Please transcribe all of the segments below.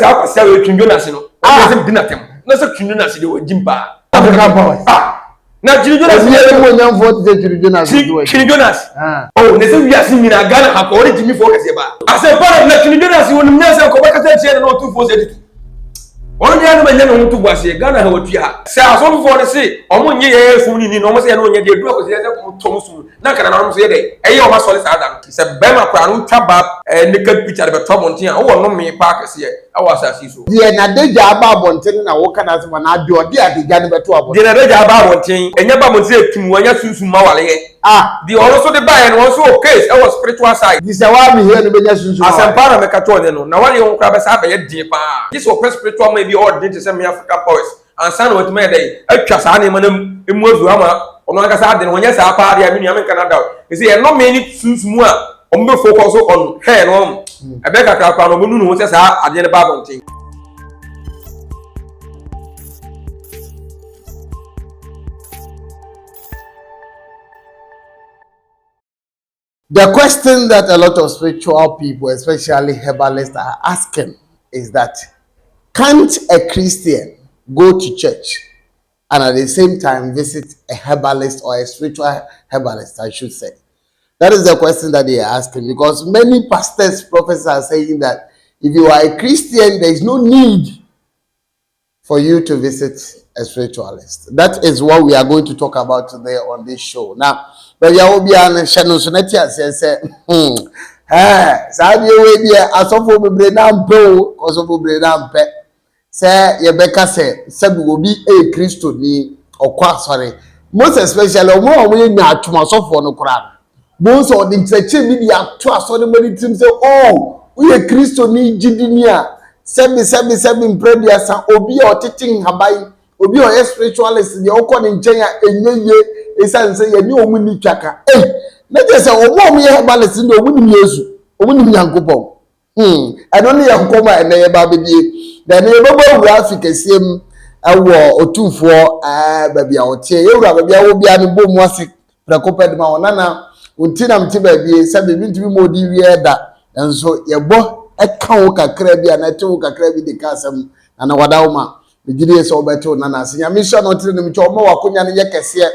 Saa kwasia wei Twin Jonas no, ɔno sɛ di n'atɛm. Na sɛ Twin Jonas deɛ wagyi paa. African powers. Ah, na Twin Jonas. Obi yɛ mu onyamfoɔ te sɛ Twin Jonas. Twin Jonas. Oh, na sɛ wiase nyinaa Ghana ha kɔ, ɔne gyimifoɔ kɛseɛ paa. Asɛmpa na na Twin Jonas wɔnim nyansa kɔ bɛkasa kyerɛ no na ɔtu foɔ sɛ tutu. Ɔno deɛ anum ɛnyɛ ne ho to bu aseɛ Ghana ha wɔtua ha. Sɛ asɔfofoɔ no se ɔmo nye yɛn som no ni na ɔmo sɛ yɛn no nyɛ deɛ duru akɔsi sɛ ɔmo tɔ ɔmo som na nka nananom nso yɛ dɛ ɛyɛ ɔmo asɔre saa da no. Sɛ bɛrima koraa no wotwa ba ɛɛ naked picture de bɛtɔ abɔnten a wowɔ nnome paa kɛseɛ ɛwɔ asase yi so. Deɛ n'adagya aba abɔnten na woka n'asɛm anaa deɛ ɔde adagya no bɛto abɔnten? Deɛ n'adagya aba abɔnten, ɛnyɛ ba abɔnten sɛ etum wanya sunsum ma wareɛ. Ah! Deɛ ɔno nso de baeɛ no, ɔno nso wɔ case ɛwɔ spiritual side. Nti sɛ woamehia no bɛnya sunsum awareɛ? Asɛmpa na meka kyerɛ wo nnɛ no, n'awareɛ ho koraa bɛsan abɛyɛ den paa. Gye sɛ ɔpɛ spiritual man bi a ɔwɔ den te sɛ me African powers ansa na watumi ayɛ dɛn atwa saa nneɛma no mu afiri hɔ ama ɔno ankasa ade no. Ɔnyɛ saa paa deɛ a, me nua menka no ada o. Ɛsɛ yɛnnome ne sunsum a wɔbɛ focus on hair no, ɛbɛyɛ kakra koraa no ɔbɛnu ne ho sɛ saa adeɛ no ba abɔnten. The question that a lot of spiritual people, especially herbalists, are asking is that can't a Christian go to church and at the same time visit a herbalist or a spiritual herbalist, I should say? That is the question that they are asking because many pastors, prophets are saying that if you are a Christian, there is no need for you to visit a spiritualist. That is what we are going to talk about today on this show. Now, baabi a obiara no hyɛ no nso na te aseɛ sɛ hmm ɛɛ saa deɛ wei deɛ asɔfo bebree na mpɛ o, asɔfo bebree na mpɛ sɛ yɛbɛka sɛ sɛbi obi yɛ Kristoni ɔkɔ asɔre, most especially wɔn a wɔyɛ nyaatwom asɔfoɔ no koraa no wɔn sɛ ɔde nkyerɛkyerɛ bi de ato asɔre mu ne tirim sɛ oh, woyɛ Kristoni gyidini a, sɛbi sɛbi sɛbi mprɛduasa, obi a ɔtete nhaban, obi a ɔyɛ spiritualist deɛ ɔkɔ ne nkyɛn a ɛnyɛ yie esiane sɛ yɛne wɔn ni twaka. Ei, na kyerɛ sɛ wɔn a wɔyɛ herbalist deɛ wɔn nim Yesu, wɔn nim Nyankopɔn. Ɛno ne yɛ nkɔmɔ a ɛnɛ yɛba abɛdie, na ɛnɛ yɛbɛbɔ awura afi kɛseɛ mu ɛwɔ Otumfoɔ baabi a ɔteɛ. Yɛwura, baabi a wɔ biara no bɔ mu ase prɛko pɛ de ma wɔn nana nti na mte baabi sɛ biribi ntumi ma odi wie da, nso yɛbɔ ɛka wo kakra bi a na ɛte wo kakra bi de ka asɛm na na wada wo ma megye die sɛ wobɛte wo nana ase. Nyame hyɛ no ɔtene no mu kyɛ ɔma w'akonya no yɛ kɛseɛ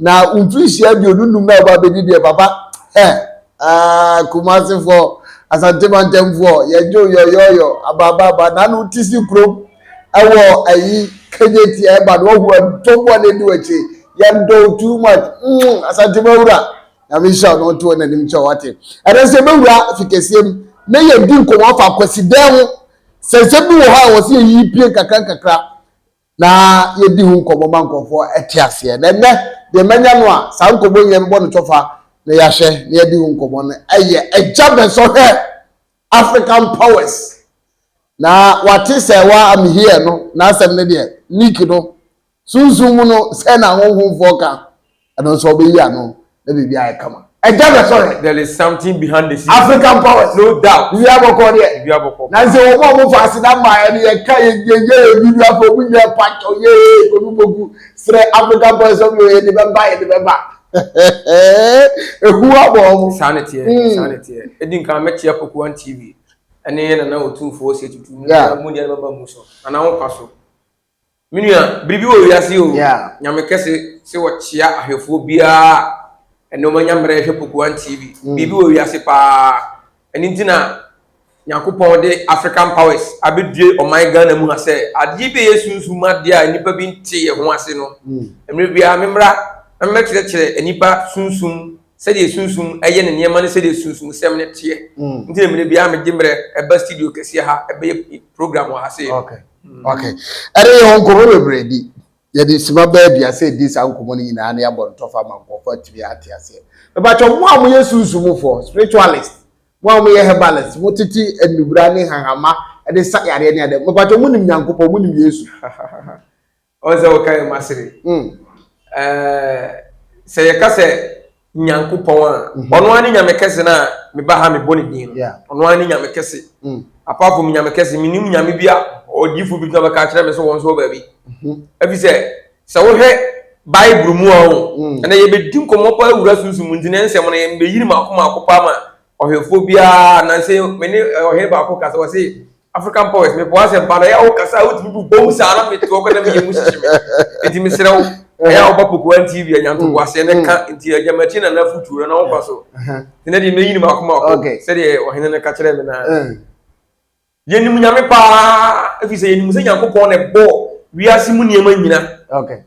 na mfirihyia 25 na ɔba abɛdi deɛ papa ɛ aa Kumasefoɔ, Asante mantamfoɔ, yɛgye yɔyɔyɔ abaababa na ano ti si kurom ɛwɔ ayi kegye tia ɛba no wahu ɛdɔm a n'adi w'akyi yɛndɔw too much. Asante mawura, Nyame nhyira wo na ɔnto wɔ n'anim kyɛ wate. Ɛnɛ nso yɛbɛwura fi kɛseɛ mu na yɛdi nkɔmmɔ afa akwasidɛn ho sɛ nsɛm bi wɔ hɔ a wɔ sɛ yɛyi pie nkakra nkakra na yɛdi ho nkɔmmɔ ma nkurɔfoɔ ɛte aseɛ. Na ɛnɛ deɛ manya no a saa nkɔmmɔ nyɛ bɛbɔ no kyɔfa na yɛahwɛ na yɛdi ho nkɔmmɔ no ɛyɛ Agya Bɛsɔhwɛ African Powers na wate sɛ wa am here no n'asɛm no deɛ nick no sunsum mu no sɛ na honhomfoɔ ka ɛno nso ɔbɛyi ano na biribi ayɛ kama. Ɛgya Bɛsɔhwɛ. There is something behind the scene. African Powers. No doubt. Biribi abɔkɔ deɛ. Biribi abɔkɔ. Na sɛ wɔn a wɔfa aseda mmaa no yɛka yɛ yɛ yɛ yɛ video afɔ wɔn nyinaa pakyɛw yee obi bogu srɛ African Powers ɔmo yɛ de bɛba yɛ de bɛba ehu abɔ wɔn. Saa ne teɛ, saa ne teɛ. Edi nkan mɛkyia Pokuan TV ɛne Nana Otumfoɔ Osei Tutu mu mu deɛ bɛba mu so. Nana ho kwa so. Me nua, biribi wɔ wiase o. Nyame kɛse sɛ wɔkyea ahwɛfoɔ biara ɛne wɔn anya mmerɛ hwɛ Pokuan TV. Biribi wɔ wiase paa. Ɛno nti na Nyankopɔn de African Powers abɛdue ɔman Ghana mu ha sɛ adeɛ bi a ɛyɛ sunsum adeɛ a nnipa bi nte yɛ ho ase no, mmerɛ biara memmra na memmɛkyerɛkyerɛ nnipa sunsum sɛdeɛ sunsum ɛyɛ ne nneɛma ne sɛdeɛ sunsum sɛm no teɛ. Nti na mmerɛ biara megye mmerɛ ɛba studio kɛseɛ ha ɛbɛyɛ program wɔ ha sei. Okay, ɛne yɛ ho nkɔmmɔ bebree di yɛde sima bɛɛ aduasa edi saa nkɔmmɔ no nyinaa na yɛabɔ ntɔfa ma nkurɔfoɔ atumi ate aseɛ. Mebatwɛ mo a moyɛ sunsumfoɔ, spiritualist, mo a moyɛ herbalist, mo tete nnubra ne hahama de sa yareɛ ne adeɛ, mebatwɛ mo nim Nyankopɔn, mo nim Yesu? Ɔn sɛ wɔka yɛ masere. Sɛ yɛka sɛ Nyankopɔn a, ɔno ara ne Nyame kɛse no a meba ha mebɔ ne din no. Ɔno ara ne Nyame kɛse. Apart from Nyame kɛse, menim Nyame bi a ɔdiyifo bi tuma bɛka akyerɛ me sɛ wɔn nso wɔ baabi. Ɛfiri sɛ sɛ wohwɛ Bible mu a o, ɛnna yɛbɛdi nkɔmmɔ paa awura sunsum mu nti ne nsɛm no yɛmbɛyiri mako mako paa ma ɔhwɛfoɔ biara. Nanse me ne ɔhene baako kasa, ɔse African powers mepɛ w'asɛm paa na ɛyɛ a wokasa a wotumi bobɔ mu saa na mete hɔ kɔ na meyɛ mu hyehye me nti mesrɛ wo ɛyɛ a woba Pokuan TV a nyantobo aseɛ ne ka nti agya makyi nana afotuo no na woba so nti na deɛ mɛyi no maako maako sɛdeɛ ɔhene no ka kyerɛɛ me naa yɛnim Nyame paa ɛfiri sɛ yɛnim sɛ Nyankopɔn na ɛbɔɔ wiase mu nneɛma nyina. Okay.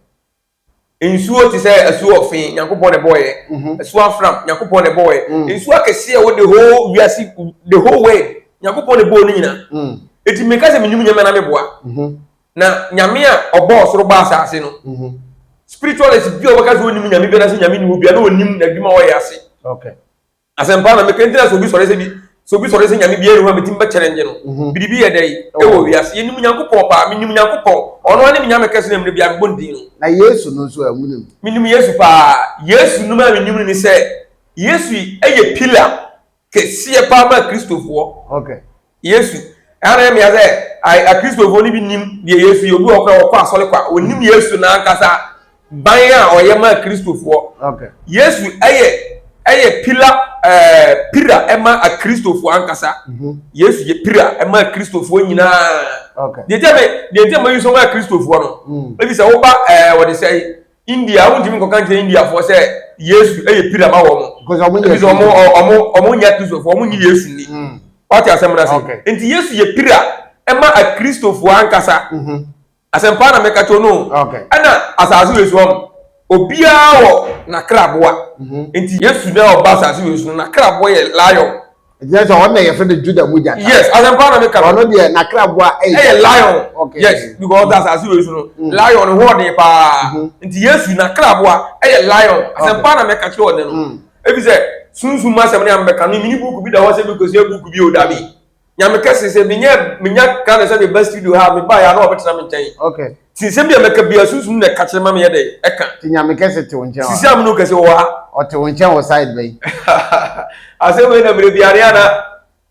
Nsuo te sɛ asuo ɔfe, Nyankopɔn na ɛbɔɔyɛ. Mhm. Asuo afram, Nyankopɔn na ɛbɔɔyɛ. Mm. Nsuo akɛseɛ a ɛwɔ the whole wiase, the whole world, Nyankopɔn na ɛbɔɔ ne nyina. Mm. Eti meka sɛ menim Nyame na meboa. Mhm. Na Nyame a ɔbɔɔ soro bɔɔ asase no, mhm. spiritualist bi a ɔbɛka sɛ ɔnim Nyame bi anaasɛ Nyame ni hɔ bia na ɔnim n'adwuma a ɔyɛ ase. Okay. Asɛmpa na meka nti na sɛ obi sɔre sɛ bi sɛ obi sɔre sɛ nyame biara nni hɔ a metumi bɛ challenge no. Mhm. Biribi yɛ dɛ ɛwɔ wiase. Yɛnim Nyankopɔn paa. Menim Nyankopɔn. Ɔno ara ne me Nyame kɛse na mmerɛ biara mebɔ ne din no. Na Yesu no nso ɛ, wonim? Menim Yesu paa. Yesu nom a menim no ne sɛ Yesu yɛ pillar kɛseɛ paa ma Kristofoɔ. Okay. Yesu. Ɛha na ɛyɛ mea sɛ Akristofoɔ no bi nim deɛ Yesu yɛ. Obi wɔ koraa ɔkɔ asɔre kwa, ɔnim Yesu n'ankasa ban a ɔyɛ ma Akristofoɔ. Okay. Yesu ɛyɛ ɛyɛ pila ɛɛ pira ɛma Akristofoɔ ankasa. Mm -hmm. Yesu yɛ pira ɛma Akristofoɔ nyinaa. Okay. Deɛ nti a deɛ nti a ma yi so ma Akristofoɔ no. Mm. Ebi sɛ woba ɛɛ wɔde sɛ India wontumi nkɔka nkyerɛ Indiafoɔ sɛ Yesu yɛ pira ma wɔn. Ebi sɛ wɔn wɔn wɔn nyɛ Akristofoɔ, wɔn nyi Yesu ni. Mm. Wate asɛm no ase. Nti Yesu yɛ pira ɛma Akristofoɔ ankasa. Mm-hmm. Asɛmpa na meka kyerɛ no. Ɛna asase wei so wɔn obiara wɔ n'akraboa. Mm-hmm. Nti Yesu na ɔba asase wei so no n'akraboa yɛ lion. Ɛkyerɛ sɛ ɔno na yɛfrɛ no Juda mu gyata. Yes, asɛmpa na meka no. Ɔno deɛ n'akraboa ɛyɛ. Ɛyɛ lion. Okay. Yes, because mm. asase wei so no, mm. lion ho ɔden paa. Mm-hmm. Nti Yesu n'akraboa ɛyɛ lion. Asɛmpa na meka kyerɛ ɔne no. Mm. Ebi sɛ sunsum asɛm ne amɛka no, mini buku bi da hɔ sɛ bi kɔsua buku bi o dabi. Nyame kɛse sɛ menya menya ka ne sɛ meba studio ha meba ya na ɔbɛtena me nkyɛn. Okay. Ti nsɛm bi a mɛka bia sunsum na ɛka kyerɛ ma meyɛ dɛ ɛka. Ti Nyame kɛse te wo nkyɛn. Sisi amino kɛse wɔ ha. Ɔte wo nkyɛn wɔ side bɛyi. Asɛm wei na mmerɛ biara yɛ na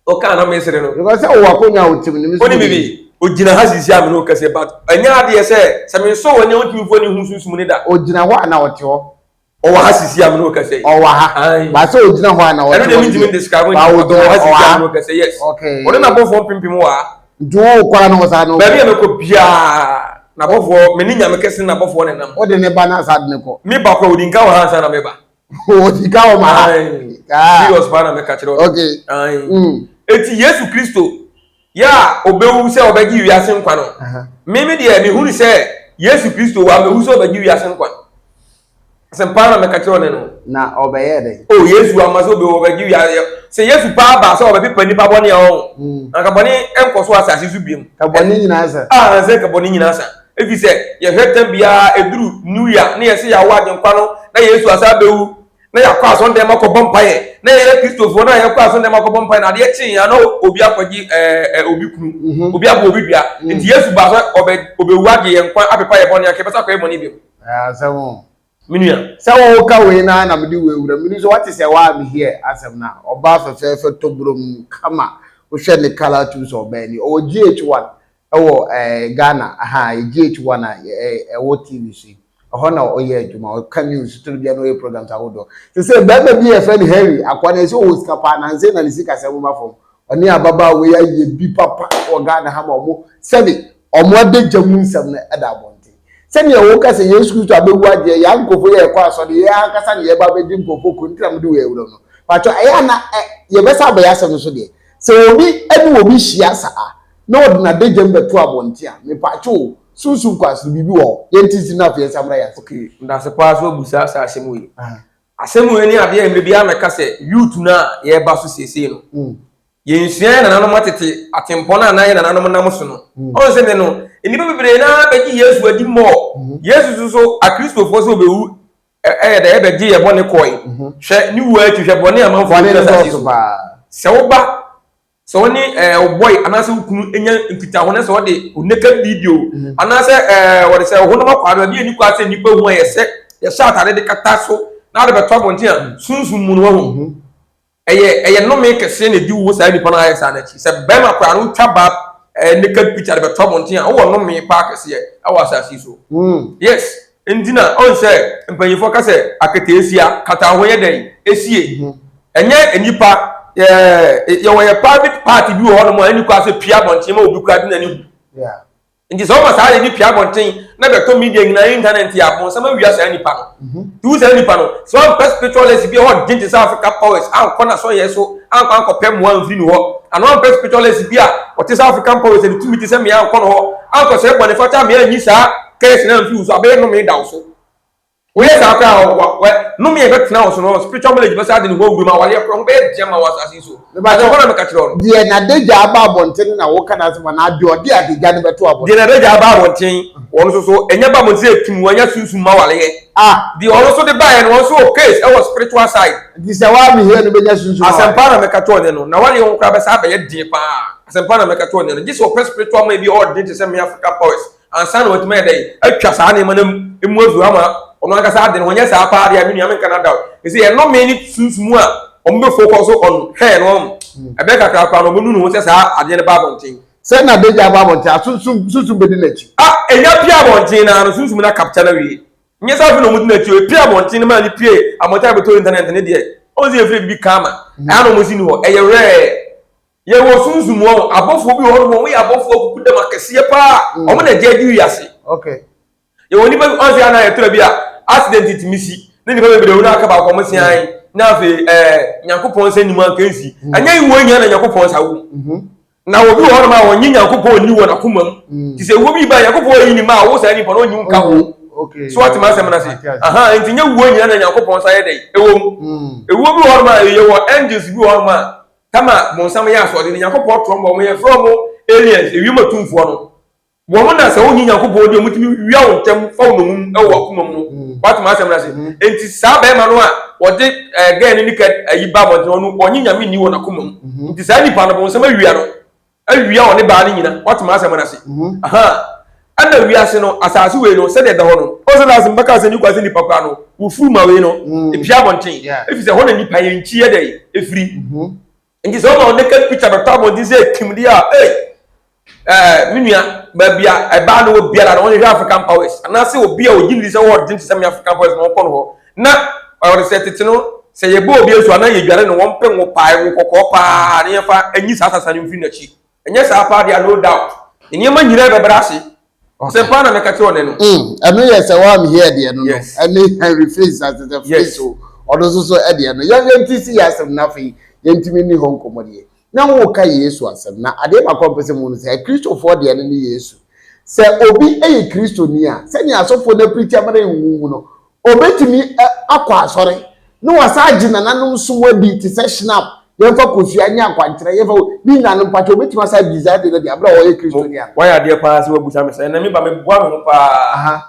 ɔka na mesere no. Because sɛ wowɔ akonnwa a wotim no. Wone bibi ogyina ha sisi amino kɛse but ɛnyɛ adeɛ sɛ sɛ mensɔ wɔ ne wontumi fo ne hu sunsum ne da. Ogyina hɔ ana ɔte hɔ? Ɔwɔ ha sisi a me ne wo kasa yi. Ɔwɔ ha. Ba sɛ ogyina hɔ a na ɔte hɔ. Ɛno deɛ mentumi describe Ba ogyina ɔwɔ ha hɔ. sisi a me ne wo kasa yes. Okay. Ɔne n'abɔfoɔ mpempem wɔ ha. Nti wo kɔ a na ɔsan ne wo kɔ. Baabi a mɛkɔ biara n'abɔfoɔ me ne Nyame kɛse ne n'abɔfoɔ na ɛnam. Wode ne ba na asa de ne kɔ. Me ba koraa odi nka wɔ ha ansa na me ba. Odi nka wɔ ma ha. Aye. Serious paa na mɛka kyerɛ wo. Okay. Aye. Eti Yesu Kristo yɛ a ɔbɛwu sɛ ɔbɛgye wiase nkwa no, me me deɛ mehunu sɛ Yesu Kristo wamɛwu sɛ ɔbɛgye wiase nkwa. Asɛmpa na mɛka kyerɛ ɔne no. Na ɔbɛyɛ dɛ. O Yesu ama sɛ ɔbɛgye wiase. Sɛ Yesu paa ba sɛ ɔbɛpepa nnipa bɔne a ɔho. Mm. Anka bɔne nkɔ so asase so biom. Ka bɔne nyinaa sa. Ah, sɛ ka bɔne nyinaa sa. Efi sɛ yɛhwɛ tam biara eduru New Year ne yɛsɛ yɛawo agyenkwa no na Yesu asa abɛwu na yɛakɔ asɔndɛm akɔbɔ mpaeɛ na yɛyɛ kristofoɔ na yɛkɔ asɔndɛm akɔbɔ mpaeɛ na adeɛ kyee na obi akɔgye ɛɛ obi kunu mhm. obi abɔ obi dua mhm. nti yesu ba sɛ ɔbɛ ɔbɛwu agye yɛn nkwa apepa yɛ bɔne anka yɛbɛsa akɔyɛ bɔne bio. Asɛm o. Me nua. Sɛ wɔka wei na na mede wei wura mene sɛ wate sɛ waa me here asɛm na ɔbaa fɛfɛɛfɛ tɔburom kama wohwɛ ne kala tum sɛ ɔbaa ni ɔwɔ GH1 ɛwɔ ɛɛ Ghana aha GH1 a ɛwɔ TV so yi ɛhɔ na ɔyɛ adwuma ɔka news toro bia na ɔyɛ programs ahodoɔ te sɛ bɛrima bi yɛfrɛ no Henry akoa no ɛsɛ ɔwɔ sika paa nansa na ne sika sɛm ba fam ɔne ababaawa yi ayɛ bi papa wɔ Ghana ha ma ɔmo sɛbi ɔmo adagya mu nsɛm no ɛda abɔnten sɛnea wɔka sɛ Yesu Kristo abɛwu agyeɛ yɛn nkurɔfoɔ yɛ ɛkɔ asɔre yɛn ankasa na yɛba abɛdi nkurɔfoɔ kuro nti na mode wɔ awura no patwɔ ɛyɛ ana yɛbɛsa abɛyɛ asɛm no so deɛ sɛ obi ɛne obi hyia saa na ɔde n'adagya mu bɛto abɔnten a mepatwɔ o Sunsum kwan so no, biribi wɔ hɔ. Yɛnte nsi na afei yɛnsan mmra yɛn ase. Okay, medase paa sɛ wobusa saa asɛm wei. Asɛm wei ne adeɛ a mmerɛ biara mɛka sɛ youth no a yɛreba so seesei no, mm. yɛnsua yɛn nananom atete atempɔn a na yɛn nananom nam so no. Mm. Ɔn sɛ ne no, nnipa bebree naa bɛgye Yesu adi mmɔɔ. Mm-hmm. Yesu nso so akristofoɔ sɛ ɔbɛwu ɛyɛ dɛ ɛbɛgye yɛ bɔne kɔe. Mm-hmm. Hwɛ ne wuo akyi hwɛ bɔne amanfoɔ bi asase so. Sɛ woba sɛ wo ne ɛɛ wo boy anaasɛ wo kunu nya nkitaho na sɛ ɔde wo naked video mm. anaasɛ ɛɛ wɔde sɛ ɔhonam akɔ ado ɛbi ani kɔ asɛ nnipa hu a yɛsɛ yɛhyɛ atade de kata so na ade bɛtɔ abɔnten a mm. sunsun mu no wahu mm-hmm. ɛyɛ ɛyɛ nnome kɛseɛ na ɛdi wo saa nipa no ayɛ saa n'akyi sɛ bɛrima koraa no wotwa ba ɛɛ naked picture de bɛtɔ abɔnten a wowɔ nnome paa kɛseɛ ɛwɔ asase so mm. yes nti na ɔn sɛ mpanyinfoɔ ka sɛ aketeesia kata ho yɛ dɛn esie mm-hmm. ɛnyɛ nipa. yɛ yɛwɔ yɛ private part bi wɔ hɔnom a ɛni kɔ asɛ pia abɔnten ma obi kura de n'ani hu. Nti sɛ ɔma saa yɛ ne pia abɔnten na bɛtɔ media nyinaa internet yɛ abɔnsam awia saa nipa no. Nti wo saa nipa no sɛ wampɛ spiritualist bi a ɔden te sɛ Africa powers ankɔ n'asɔyɛ so ankɔ ankɔpɛ mmoa amfiri ne hɔ anaa wampɛ spiritualist bi a ɔte sɛ African powers a ne tumi te sɛ mmea ankɔ ne hɔ ankɔsrɛ bɔnefakyɛ a mmea anyi saa curse no amfiri wo so abɛyɛ nnome da wo so. Woyɛ saa koraa a, wɔ wɔ nnome a ɛbɛtena wo so no, spiritual knowledge bɛsa ade ne ho awura mu, awareɛ koraa ho bɛyɛ den ama wɔ asase yi so. Asɛmpa na meka kyerɛ wo no. Deɛ n'adagya aba abɔnten no na woka n'asɛm anaa deɛ ɔde adagya no bɛto abɔnten? Deɛ n'adagya aba abɔnten, wɔn nso so, ɛnyɛ ba abɔnten sɛ etum, wɔanya sunsum ma awareɛ. Ah! Deɛ ɔno nso de baeɛ no, wɔn nso wɔ case ɛwɔ spiritual side. Nti sɛ woamehia no bɛnya sunsum awareɛ? Asɛmpa na meka kyerɛ wo nnɛ no, n'awareɛ ho koraa bɛsa abɛyɛ den paa. Asɛmpa na meka kyerɛ wo nnɛ no, gye sɛ ɔpɛ spiritual man bi a ɔwɔ den te sɛ me African powers. Ansa na watumi ayɛ dɛn atwa saa nneɛma no mu afiri hɔ ama ɔno ankasa ade no ho. Nyɛ saa paa deɛ a, me nua menka no ada o. Ɛsɛ yɛnnome ne sunsum a wɔn bɛ focus on hwɛ no wɔn. Ɛbɛyɛ kakra koraa no wɔbɛnu ne ho sɛ saa adeɛ no ba abɔnten. Sɛ na adagya ba abɔnten a, sunsum sunsum bɛdi n'akyi. Ah, ɛnya pue abɔnten no ara no, sunsum no akapkya no awie. Nyɛ sɛ afei na wɔdi n'akyi o, epue abɔnten no maa no pue abɔnten a bɛtɔ internet no deɛ, wɔn sɛ yɛfrɛ biribi karma, ɛha na wɔn si ni hɔ, ɛyɛ rare. Yɛwɔ sunsum wɔn abɔfoɔ bi wɔ hɔnom wɔn yɛ abɔfoɔ akuku dɛm akɛseɛ paa mm. wɔn na ɛgye adi wiase. Okay. Yɛwɔ nipa bi ɔn sɛ ana yɛtɔrɔ bi a accident tumi si ne nipa bebree wɔn aka baako wɔn sean mm. na afei ɛɛ nyankopɔn nsa nim anka nsi mm. ɛnyɛ iwuo nyɛ na nyankopɔn nsa wo mm-hmm. na obi wɔ hɔnom a wɔnye nyankopɔn ni wɔ n'akoma mu mm. ti sɛ ewuo bi ba nyankopɔn yi ni ma a wo saa nipa no ɔnyi nka ho so wate ma asɛm no ase aha nti nyɛ wuo nyina na nyankopɔn nsa yɛ dɛ ɛwɔ mu ewuo bi wɔ hɔnom a yɛwɔ angels bi wɔ hɔnom a Kama bonsam yɛ asoɔden no, Nyankopɔn torɔ ma wɔn, yɛfrɛ wɔn aliens, ewiem atumfoɔ no. Wɔn na sɛ wonnye Nyankopɔn di a, wɔtumi wia wo ntɛm fa wo nnommum wɔ w'akoma mu no. Mm. Woate m'asɛm no ase? Mm. Enti saa bɛrima no a wɔde eh, gɛɛ no nika ayi ba abɔnten hɔ no, ɔnye Nyame nni wɔ n'akoma mu. Mm-hmm. Nti saa nipa no, bonsam awia no. Awia ɔne baa no nyina. Woate m'asɛm no ase? Mm-hmm. Aha. Ɛna wiase no, asase wei no, sɛdeɛ ɛda hɔ no, ɔsɛ lase mbɛka sɛ nikwa sɛ nipa koraa no, wofuru ma wei no, mm. epia abɔnten. Efi sɛ hɔ na nipa yɛn nkyi yɛ dɛ efiri. Mm-hmm. Nti sɛ ɔma naked picture bɛtɔ abɔnten sɛ ekim deɛ a, ee, ɛɛ, me nua, baabi a ɛbaa no wɔ biara no, wɔhwehwɛ African powers, anaasɛ obi a ogye ne di sɛ wɔwɔ den te sɛ me African powers na wɔkɔ no hɔ. Na ɔde sɛ tete no, sɛ yɛbɔ obi asu anaa yɛdware no, wɔmpɛ ngo paa, ngo kɔkɔɔ paa, na yɛmfa anyi saa sasa no mfiri n'akyi. Ɛnyɛ saa paa deɛ no doubt. Nneɛma nyinaa bɛbrɛ ase. Sɛ paa na mɛka kyerɛ ɔne no. Mm, ɛno yɛ sɛ wɔn here deɛ no no. Ɛne Henry Face asesɛ Face o. Ɔno nso so ɛdeɛ no. Yɛn yɛn ti si yɛ asɛm na afei yɛntumi ni hɔ nkɔmɔ deɛ. Na wɔka Yesu asɛm na adeɛ baako a mpɛ sɛ mu no sɛ Kristofoɔ deɛ no ne Yesu. Sɛ obi yɛ Kristoni a sɛnea asɔfoɔ no apirikyi ama no nhuhu no Obetumi akɔ asɔre na wasan agye nananom som adi te sɛ Schnapp, yɛmfa kosua nyɛ akwankyerɛ, yɛmfa ne nyinaa no mpakyɛ obetumi asan adi saa ade no adi bere a ɔyɛ Kristoni a. Wayɛ adeɛ paa sɛ wabusa me saa. Ɛnna me ba meboa me ho paa.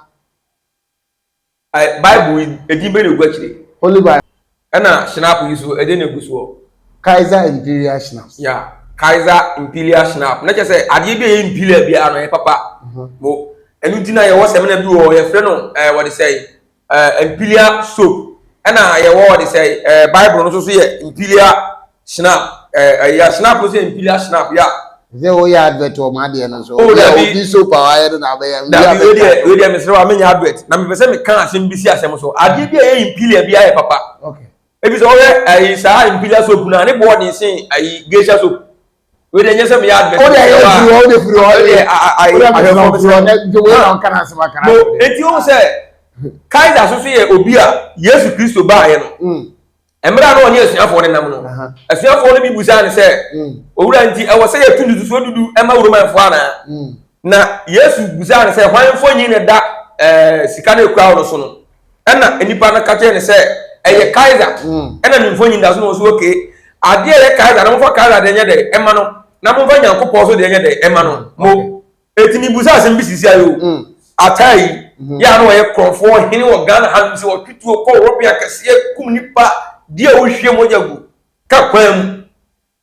Bible yi, edin bɛn na egu akyire? Holy Bible. Ɛna Schnapp yi so, ɛdeɛn na egu soɔ? Kaiser Imperial Schnapps. Yeah, Kaiser Imperial Schnapp. Na kyerɛ sɛ adeɛ bi a ɛyɛ imperial biara no ɛyɛ papa. Mhm. Mo ɛno nti na yɛwɔ sɛmina bi wɔ yɛfrɛ no ɛɛ wɔde sɛ ɛɛ imperial soap. Ɛna yɛwɔ wɔde sɛ ɛɛ Bible no nso so yɛ imperial Schnapp. Ɛɛ ɛyɛ Schnapp no so yɛ imperial Schnapp ya. Sɛ woyɛ advert wɔ m'adeɛ no so. Oh, dabi. Obi soap a wayɛ no na abɛyɛ. Dabi wei deɛ wei deɛ mesrɛ wa menyɛ advert na mepɛ sɛ meka asɛm bi si asɛm so. Adeɛ bi a ɛyɛ imperial bi ayɛ papa. Okay. Ebi sɛ ɔyɛ ayi saa imperial soap na ne boɔ den sen ayi geisha soap. Wei deɛ nyɛ sɛ meyɛ advert. O de ayɛ firi hɔ o de firi hɔ. O de ayi ahwɛfoɔ bi sɛ. Nti wei na ɔka n'asɛm aka n'asɛm. Mo eti o sɛ Kaiser soso yɛ obi a Yesu Kristo baayɛ no. Mm. Mmerɛ a na ɔne asuafoɔ no nam no, asuafoɔ no bi bisaa no sɛ, Owura, nti ɛwɔ sɛ yɛtu ntotosoɔ dudu ma Romanfoɔ anaa? Na Yesu bisaa no sɛ, Hwan mfonyin na ɛda ɛɛ sika no ekura wo no so no? Ɛna nnipa no ka kyerɛɛ no sɛ, Ɛyɛ Kaesar. Ɛna ne mfonyin da so na ɔso okay. Adeɛ a ɛyɛ Kaesar no, momfa Kaesar deɛ nyɛ dɛ ɛma no, na momfa Nyankopɔn nso deɛ nyɛ dɛ ɛma no. Mo. Eti mi busa asɛm bi sisi ayɛ o. Mm. Ataa yi, mm-hmm. yɛ a na ɔyɛ korɔmfoɔ hene wɔ Ghana ha nom sɛ ɔtwe tuo kɔ rɔbe akɛseɛ kum nipa di a wohwie mogya gu ka kwan mu.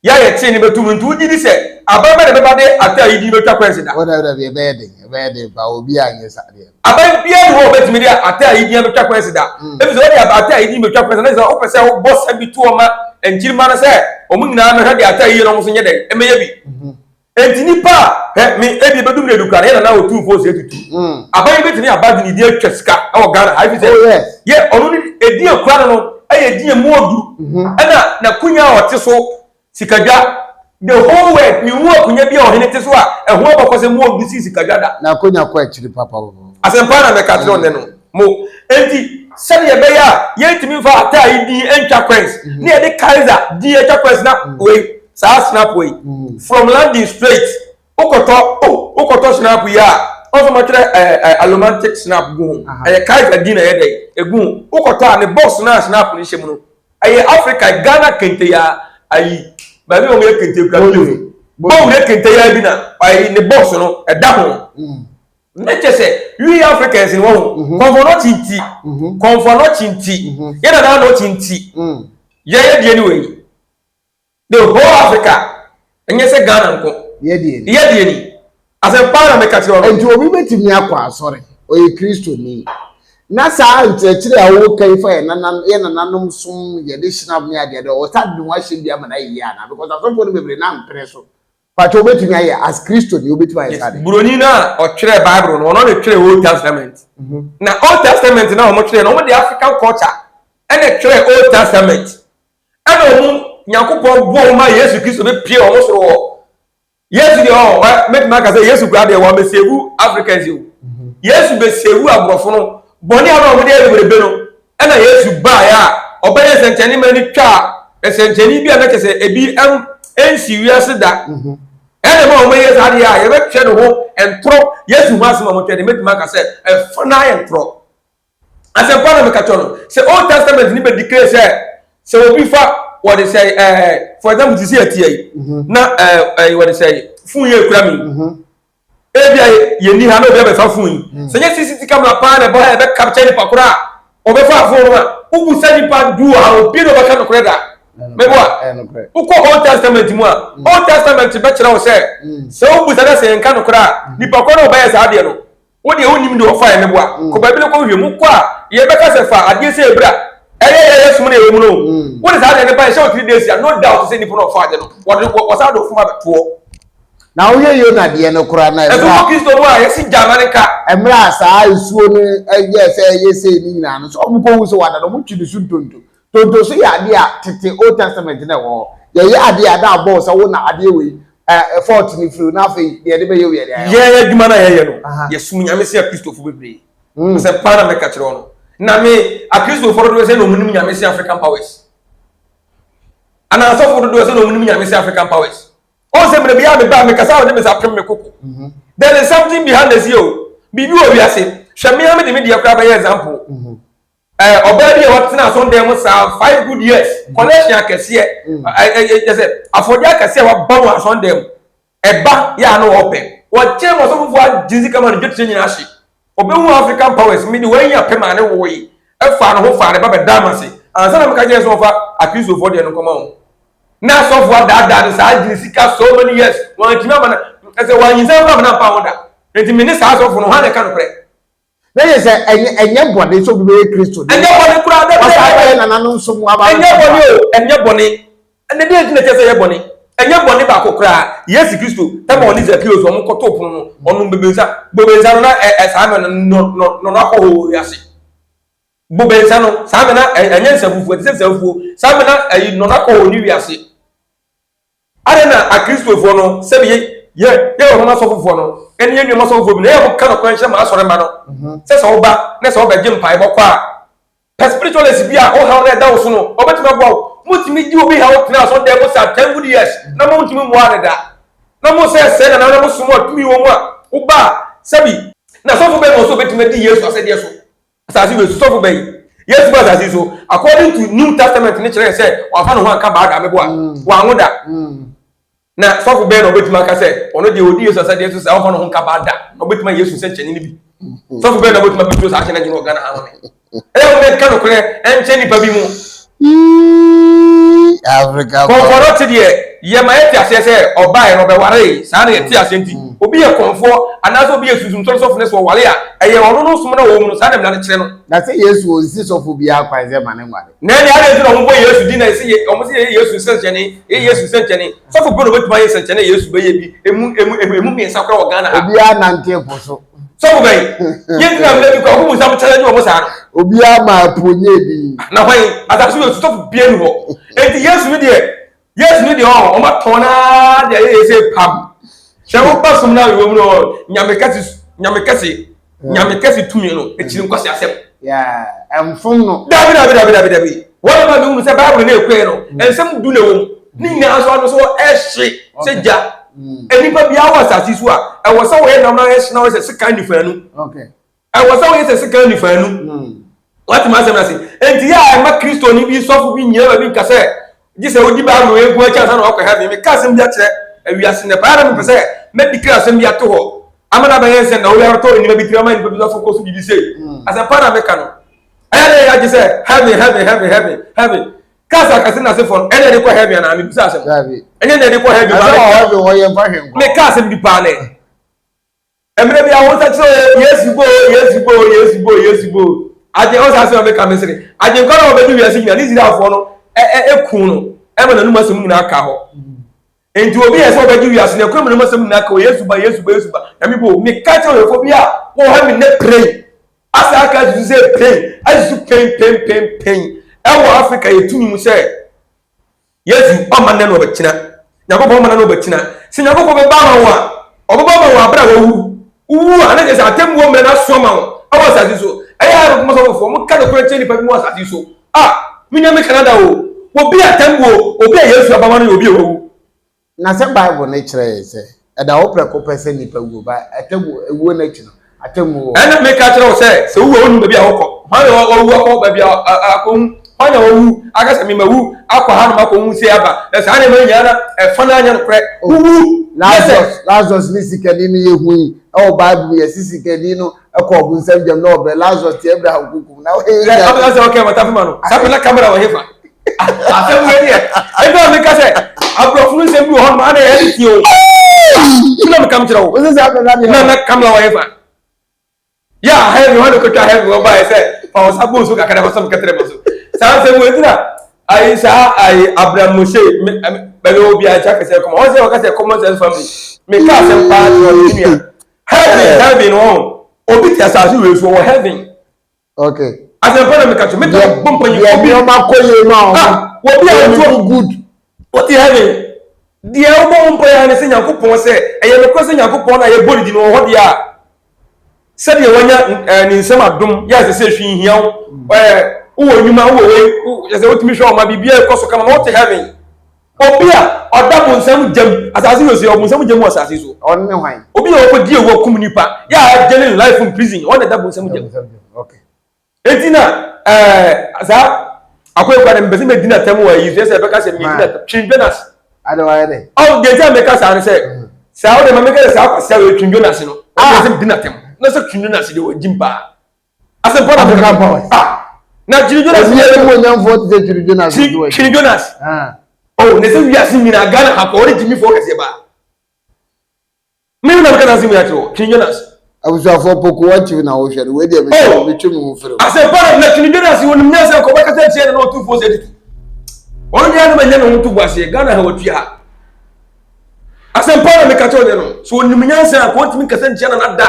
Yɛ a yɛtee ne bɛtum nti wogye di sɛ aban bɛ na ɛbɛba de ataa yi din bɛtwa kwan si da. Wɔn na ɛbɛyɛ den, ɛbɛyɛ den pa obi a nyɛ saa deɛ. Aban biara ni hɔ a ɔbɛtumi de ataa yi din abɛtwa kwan si da. Mm. Ebi sɛ wɔde ataa yi din bɛtwa kwan si da na sɛ wopɛ sɛ wobɔ sɛ bi to ɔma nkyirimma no sɛ wɔn nyinaa mɛhwɛ de ataa yi yɛ na wɔn nso nyɛ dɛn ɛmɛyɛ bi. Mm-hmm. Enti nipa a hɛ me ebi ebedu mmerɛ du kura no yɛ nana otumfoɔ osei tutu. Mm. Aban yi betumi aba de ne din atwa sika ɛwɔ Ghana ha efi sɛ oh, yes. yɛ ɔno ne edin ekura no no ɛyɛ edin emu odu. Mm-hmm. Ɛna n'akunya a ɔte so. Sikadwa, the whole world, menhu akonya bi a ɔhene te so a ɛho abakɔsɛm mu ɔdu sii sikadwa da. Na akonya kɔ akyiri papa. Asɛmpa na mɛka kyerɛ ɔnɛ no. Mo, enti sɛdeɛ ɛbɛyɛ a yɛntumi mfa ataa yi din ntwa coins mhm. ne yɛde Kaiser din atwa coins na mhm. wei saa snap wei mhm. from London straight wokɔtɔ oh wokɔtɔ snap yi a ɔsɔ ma twerɛ ɛɛ ɛɛ alomantic snap gu ho ɛyɛ Kaiser din na ɛyɛ dɛ egu ho wokɔtɔ a ne box na snap no hyɛ mu no Ɛyɛ Africa Ghana kente ya ayi baabi a wɔyɛ kente kura bi o. Bɔwure kente ya bi na ayi ne box no ɛda ho. Mm. Ne kyɛ sɛ we Africans ni wɔn ho. Mhm. Kɔnfɔ n'ɔkyi nti. Mhm. Kɔnfɔ n'ɔkyi nti. Mhm. Yɛn nana n'ɔkyi nti. Mm. Yɛyɛ deɛ ni wɔ yi. The whole Africa. Ɛnyɛ sɛ Ghana nko. Yɛ deɛ ni. Yɛ deɛ ni. Asɛm paa na meka kyerɛ no. Nti obi bɛtumi akɔ asɔre, ɔyɛ Kristoni, na saa nkyerɛkyerɛ a woka yi fa yɛ nana yɛ nananom som yɛde hyinam ne adeɛ de ɔsa de ne ho ahyɛ bi ama no ayɛ yie anaa? Because asɔfoɔ no bebree na mpene so. Pakyɛ wobɛtumi ayɛ as Kristoni wobɛtumi ayɛ saa de? Buroni no a ɔtwerɛɛ Bible no, ɔno na ɔtwerɛɛ Old Testament. Mhm. Na Old Testament no a wɔtwerɛɛ no, wɔde African culture ɛna twerɛɛ Old Testament. Ɛna wɔn Nyankopɔn boa wɔn ma Yesu Kristo bɛpie wɔn soro hɔ. Yesu deɛ ɔ ɔ mɛtumi aka sɛ Yesu koraa deɛ wɔabɛsɛvu Africans o. Mhm. Yesu bɛsɛvu aborɔfo no bɔne a na wɔde ayɛ bebrebe no ɛna Yesu baeɛ a ɔbɛyɛ nsɛnkyerɛnne ma ani twaa nsɛnkyerɛnne bi a na kyɛ sɛ ebi ɛnsi wiase da. Mhm. Ɛna ma wɔyɛ saa deɛ a yɛbɛtwerɛ ne ho ntorɔ Yesu ho asɛm a wɔtwerɛ deɛ mɛtumi aka sɛ ɛfa no ayɛ ntorɔ. Asɛmpa na meka kyerɛ no sɛ Old Testament ni bɛ declare sɛ sɛ obi fa wɔde sɛ ɛɛ for example ti sɛ ɛteɛ yi mhm. na ɛɛ ɛɛ wɔde sɛ fun yɛ ekura mi mhm. ebi a yɛ ni ha na obi abɛfa fun yi mhm. sɛ nyɛ CCTV camera paa na ɛbɔ ha ɛbɛ capture nipa koro a ɔbɛfa fun no a wobu sɛ nipa du ha obi na ɔbɛka nokorɛ da mɛboa wokɔ Old Testament mu a Old Testament bɛkyerɛ wo sɛ sɛ wobu sɛ dɛ sɛ yɛnka nokorɛ a nipa koro na ɔbɛyɛ saa adeɛ no Wo deɛ wonnim deɛ ɔfaeɛ meboa. Mm. Kɔ baabi no kɔhwehwɛ mu kɔ a yɛbɛka sɛ fa adeɛ sɛ ebira ɛyɛ yɛ yɛ som na ɛwɔ mu no. Mm. Wode saa adeɛ no ba yɛhyɛ wo 3 days a no doubt sɛ nipa no ɔfa adeɛ no wɔde wɔsan de ofuma bɛtoɔ. Na wohwɛ Yona deɛ no koraa na ɛmmerɛ a. Ɛso Kristo mu a yɛsi gya ma ne nka. Ɛmmerɛ a saa nsuo no ɛyɛ sɛ ɛyɛ sei ne nyinaa no sɛ wɔn kɔhu sɛ wada no wɔn twi ne so ntonto. Tonto so yɛ adeɛ a tete Old Testament na ɛwɔ hɔ. Yɛyɛ adeɛ a na abɔ wo sɛ wo na adeɛ wei ɛɛ fault no firi na afei deɛ yɛde bɛyɛ wo yɛde ayɛ. Yɛn adwuma no a yɛyɛ no, yɛsom Nyame sɛ Akristofo bebree. Mm. Sɛ paa na mɛka kyerɛ wo no. Na me, Akristofo dodoɔ sɛ na wɔn nim Nyame sɛ African powers. Anaa asɔfo dodoɔ sɛ na wɔn nim Nyame sɛ African powers. Ɔn sɛ mmerɛ biara meba a mekasa a wɔde me nsa pem me koko. Mhm. There is something behind the scene o. Biribi wɔ wiase. Hwɛ me ara mede me deɛ koraa bɛyɛ example. Mhm. ɛɛ ɔbaa bi a watena asɔndan mu saa five good years mm. collection akɛseɛ mm. ɛɛ ɛɛ sɛ afɔdeɛ akɛseɛ a waba wɔ asɔndan mu ɛba yɛ ano ɔpɛ wɔkyɛn wɔn asɔfofoɔ agye sika ma no dwetire nyinaa ahye ɔbɛhu African powers mi de wɔn anya pɛ maa ne wɔ yi ɛfa ne ho fa ne ba bɛda ama se ansa na meka kyerɛ sɛ ɔfa akristofoɔ deɛ no nkɔma wɔn na asɔfoɔ adaadaa no saa gyina sika so many years wɔn antumi ama no ɛsɛ wɔn anyinsa kora ama no ampa ho da nti me ne saa asɔfo no hwan na ɛka nokorɛ. Na yɛ sɛ ɛnyɛ ɛnyɛ bɔne sɛ obi bɛyɛ Kristo de. Ɛnyɛ bɔne koraa dɛ. Ɔsan bɛyɛ nananom nso mu aba. Ɛnyɛ bɔne o, ɛnyɛ bɔne. Ɛnna deɛ nti na ɛkyɛ sɛ ɛyɛ bɔne. Ɛnyɛ bɔne baako koraa. Yesu Kristo ɛma ɔne Zakeus wɔn kɔtoo pono no, ɔnom bobe nsa. Bobe nsa no na ɛ ɛ saa mɛ no no no no no akɔ hɔ wɔ wiase. Bobe nsa no saa mɛ na ɛnyɛ nsa fufuo, ɛte sɛ nsa fufuo. Saa mɛ na ɛyi no no akɔ hɔ ne wiase. Adɛn na Akristofoɔ no, sɛbi yɛ yɛ yɛ wɔn asɔfofoɔ no, ɛne yɛn nuanom asɔfofoɔ bi no, ɛyɛ wɔn ka nɔkorɛ nkyerɛ ma asɔre mma no, mhm. sɛ sɛ woba na sɛ wobɛgye mpaebɔ kɔ a, pɛ spiritualist bi a wohaw no ɛda wo so no, ɔbɛtumi aboa wo. Motumi gye obi haw tena asɔre dan mu saa ten good years na montumi mmoa no da. Na mo sɛ sɛ nana na mo som a tumi wɔ mu a, woba a, sɛbi na sɔfo bɛn na ɔsɛ obɛtumi adi Yesu asɛdeɛ so. Asase wei so sɔfo bɛyi. Yesu ba asase so according to New Testament ne kyerɛ sɛ wafa ne ho anka baa da meboa mm. wanwo da. Mm. Na sɔfo bɛn na ɔbɛtumi aka sɛ ɔno deɛ ɔdi Yesu asɛdeɛ so sɛ ɔfa ne ho nka baa da na ɔbɛtumi ayɛ Yesu nsɛnkyɛnne no bi. Mm. Sɔfo bɛn na ɔbɛtumi abɛtuo saa ahyɛ no wɔ Ghana ha no me. Ɛyɛ wɔn bɛka nokorɛ ɛnkyɛn nipa bi mu. Africa. Kɔnfɔ no te deɛ yɛ ma yɛte aseɛ sɛ ɔbaeɛ no ɔbɛwaree saa na yɛte aseɛ nti mm. obi yɛ kɔnfoɔ anaasɛ obi yɛ sunsum sɔre sɔfo no sɛ ɔware a ɛyɛ ɔno no som na ɔwɔ mu no saa na mmara no kyerɛ no. Na sɛ Yesu ɔnsi sɔfo biara kwan sɛ ma ne nware. Na ɛne adɛn nti na wɔbɔ Yesu din na yɛsɛ yɛ wɔn sɛ yɛyɛ Yesu nsɛnkyɛnne yɛyɛ Yesu nsɛnkyɛnne sɔfo bi na obetumi ayɛ nsɛnkyɛnne Yesu bɛyɛ bi emu emu emu emu mmiɛnsa koraa wɔ Ghana ha. Obiara nante po so. Sɔfo bɛyi yɛn ti na mmerɛ bi kɔ ɔmo nsam challenge wɔn saa no. Obiara ma apo nyɛ bi. Na hwan asase wɔ sɔfo bia ni hɔ eti Yesu ni deɛ. Yesu no deɛ ɔɔ ɔma tɔn naa deɛ ayɛ sɛ pam. Sɛ woba som no a wɔ mu no nyame kɛse nyame kɛse nyame kɛse tumi no akyiri nkwasi asɛm. Ɛmfom no. Dabi dabi dabi dabi dabi. Wɔn ma mi hunu sɛ Bible no ekue no nsɛm du na ɛwɔ mu. Ne nyinaa nso ano so ɛhye sɛ gya. Nnipa biara wɔ asase so a ɛwɔ sɛ wɔyɛ nam na ɛhye na wɔyɛ sɛ sekan nifa nu. Ɛwɔ sɛ woyɛ sɛ sekan nifa anu. Hmm. Wate m'asɛm no ase? Enti yɛ a ɛma Kristoni bi sɔfo bi nyina baabi nka sɛ gye sɛ wodi Bible wei nko akyi ansa na wakɔ heaven. Meka asɛm bi akyerɛ awiase nnɛ paa na mepɛ sɛ mɛdi kra asɛm bi ato hɔ ama no abɛyɛ nsɛm na woyɛ atɔ nneɛma bi tiri ama nnipa bi sɔfo kɔ so biribi sei. Hmm. Asɛmpa na meka no. Ɛyɛ na yɛ agye sɛ heaven heaven heaven heaven heaven. Cars akɛse na asefo no ɛna ɛde kɔ heaven anaa mebisa asɛm. Ɛnyɛ na ɛde kɔ heaven. Meka asɛm bi paa nɛ. Mmerɛ bi a wɔn nsa kyerɛ o Yesu bo o Yesu bo o Yesu bo o Yesu bo o agye wɔn saa asɛm a meka mesere agyenkwa na wɔbɛgye wiase nyinaa ne Israelfoɔ no ɛku no ɛma n'anum asɛm nyinaa ka hɔ nti obi yɛ sɛ ɔbɛgye wiase na ɛkura mu n'anum asɛm nyinaa ka hɔ Yesu ba Yesu ba Yesu ba na mi bo meka kyerɛ ɔyɛfoɔ bi a wɔwɔ ha mi nnɛ pray asa aka asusu sɛ pray asusu pen pen pen pen ɛwɔ Africa yɛ tumi mu sɛ Yesu ɔmma nnɛ na ɔbɛkyena. Nyankopɔn ɔmma nnɛ na ɔbɛkyena. Sɛ Nyankopɔn bɛba ama wo a, ɔbɛba ama wo abere a wawu. Wowu a, na kyerɛ sɛ atemmuo mmerɛ no aso ama wo ɛwɔ asase so. Ɛyɛ a ɛbɛkoma sɔfofoɔ, mo ka nokorɛ kyerɛ nnipa bi mu wɔ asase so. Ah, me nua me Canada o, obi a atemmuo, obi a Yesu aba ma no yɛ obi a wawu. Na sɛ Bible no kyerɛ yɛn sɛ ɛda hɔ prɛko pɛ sɛ nnipa wuo, ba atemmuo, ewuo no akyi no, atemmuo wɔ hɔ. Ɛna meka kyerɛ wo sɛ, sɛ wowu a wonnim baabi a wokɔ. Hwan na wawu akɔ baabi a akɔhu? Hwan na wawu aka sɛ memawu akɔ hanom akɔhu sei aba? Na saa nneɛma yi nyinaa na ɛfa no anyɛ nokorɛ. Oh, Wowu na sɛ. Lazarus, Lazarus ne sikani no yɛ hu yi ɛwɔ Bible mu yɛsi sikani no ɛkɔ ɔbonsam gyam na ɔbrɛ Lazarus te Abraham kukum na wɔyɛ Sɛ ɔbɛka sɛ ɔkɛ wɔtafe ma no saa pɛ na kamera wɔ hefa asɛm wei deɛ ɛbi a meka sɛ aborɔfo no nsɛm bi wɔ hɔ nom ana ɛyɛ tie o na meka mekyerɛ wo na na kamera wɔ hefa yɛ a heavy hɔ ne kɔtwa heavy wɔ baeɛ sɛ fa wo sa bɔ nsuo kakra fa sɛm kɛtrɛ ma so saa nsɛm wei ntina ayi saa ayi Abraham Moshe baabi wɔ biara kyɛ akɛsɛ kɔma wɔn sɛ wɔka sɛ common sense family meka asɛm paa kyerɛ ɔne nua heaven heaven wɔn obi te asase wei so wɔ heaven Okay. Asɛmpa na meka kyerɛ meta bɔ mpanyin obi. Deɛ nneɛma kɔ yie ma wɔn. Ah, obi a wɔn good. Wote heaven. Deɛ wobɔ wo mpa yɛ ne sɛ Nyankopɔn sɛ ɛyɛ nokorɛ sɛ Nyankopɔn na yɛbɔ ne din wɔ hɔ deɛ a sɛdeɛ wanya eh, ne nsɛm adom yɛ sɛ sɛ hwee nhia wo eh, wowɔ nnwuma wowɔ wei sɛ wotumi hwɛ ɔma biribiara ɛkɔ so kama ma wote heaven. Obi a ɔda bonsam gyam asase wɔ so ɔbonsam gyam wɔ asase so. Ɔno ne hwan? Obi a ɔkɔdi ewu akum nipa yɛ a ɛgye ne life in prison ɔno na ɛda bonsam gyam. Okay. Eti na ɛɛ saa akɔyɛ kwan mpɛsɛ mɛ di na tɛm wɔ ayi so ɛsɛ ɛbɛka sɛ mɛ di na tɛm Twin Jonas. Ade wayɛ dɛ. Ɔn deɛ nti a mɛka saa ne sɛ saa ɔde ma mɛka sɛ saa kwasi a wɔyɛ Twin Jonas no ɔno sɛ mɛ di na tɛm na sɛ Twin Jonas deɛ wɔ gyim paa. Asɛmpa na African powers. Ah, na Twene Jonas. Obi yɛ mu onyamfoɔ te sɛ Twene Jonas. Twene Jonas. Ah. Oh, ne sɛ wiase nyinaa Ghana ha kɔ ɔne gyimifoɔ kɛseɛ paa. Me na meka n'asɛm yi akyerɛ wɔ Twene Jonas. Abusuafoɔ Poku wɔn na wɔhwɛ no wei deɛ oh. metwe me ho firi. Asɛmpa na na Twene Jonas wɔnim nyansa kɔ bɛkasa kyerɛ no na ɔtumfoɔ sɛ tutu. Ɔno deɛ anam ɛnyɛ ne ho to bu aseɛ Ghana ha wɔtua ha. Asɛmpa na meka kyerɛ no so ɔnim nyansa kɔ ɔntumi nkasa nkyia na nada.